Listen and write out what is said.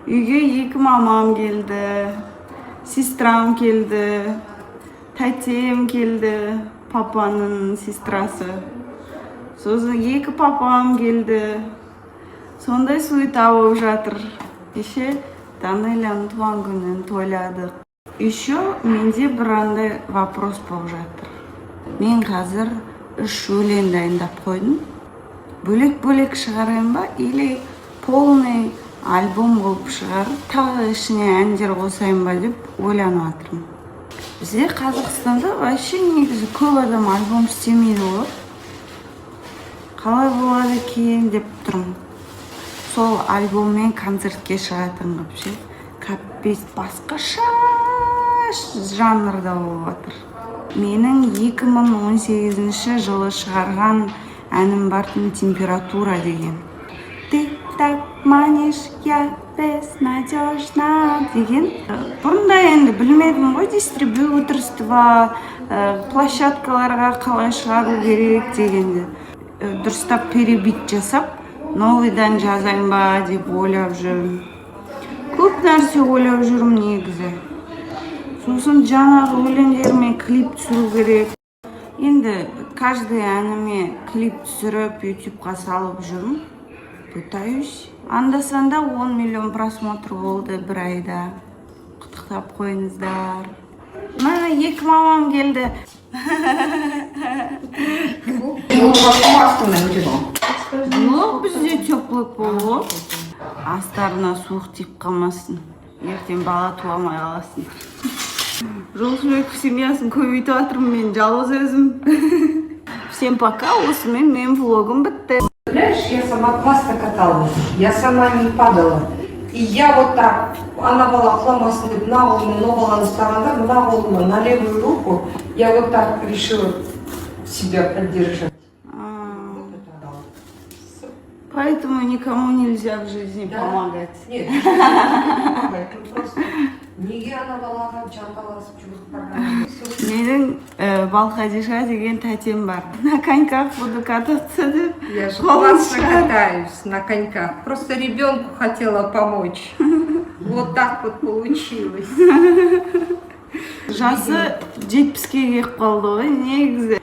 Үйге екі мамам келді, сестрам келді, тәтем келді, папаның сестрасы. Сосын екі папам келді. Сондай суета болып жатыр. Кеше Данеляның туған күнін тойладық. Еще менде бір андай вопрос болып жатыр. Мен қазір үш өлең дайындап қойдым. Бөлек-бөлек шығарайын ба или полный альбом қылып шығарып, тағы ішіне әндер қосайын ба деп ойланып жатырмын. Бізде, Қазақстанда, вообще негізі көп адам альбом істемейді ғой. Қалай болады екен деп тұрмын. Сол альбоммен концертке шығатын қылып ше. Капец, басқаша жанрда болып жатыр. Менің 2018 жылы шығарған әнім бар тын, «Температура» деген. «Ты так манишь, я безнадежна» деген. Бұрында енді білмедім ғой дистрибьюторство, площадкаларға қалай шығару керек дегенді. Дұрыстап перебит жасап, новыйдан жазайын ба деп ойлап жүрмін. Көп нәрсе ойлап жүрмін негізі. Сосын жаңағы өлеңдеріме клип түсіру керек. Енді каждый әніме клип түсіріп, ютубқа салып жүрмін. Пытаюсь. Анда санда 10 миллион просмотр болды бір айда. Құттықтап қойыңыздар. Мына екі мамам келді. Жоқ, бізде теплый пол ғой. Астарына суық тиіп қалмасын. Ертең бала туа алмай қаласың. Жолшыбеков семьясын көбейтіп жатырмын мен жалғыз өзім. Всем пока, осымен менің влогым бітті. Представляешь, я сама классно каталась, я сама не падала. И я вот так, ана бала құламасын деп, мына қолыммен мына баланы ұстағанда, мына қолыммен на левую руку я вот так решила себя поддержать. А, Вот это да. Поэтому никому нельзя в жизни Да. помогать. Нет, помогает, ну просто неге ана балаға жанталасып жүгіріп барған? Сосын Менің Балхадиша деген тәтем бар. «На коньках буду кататься» деп. Я же қолын классно шығарып. Катаюсь на коньках. Просто ребенку хотела помочь. Вот так вот получилось. Жасы 70-ке келіп қалды ғой негізі.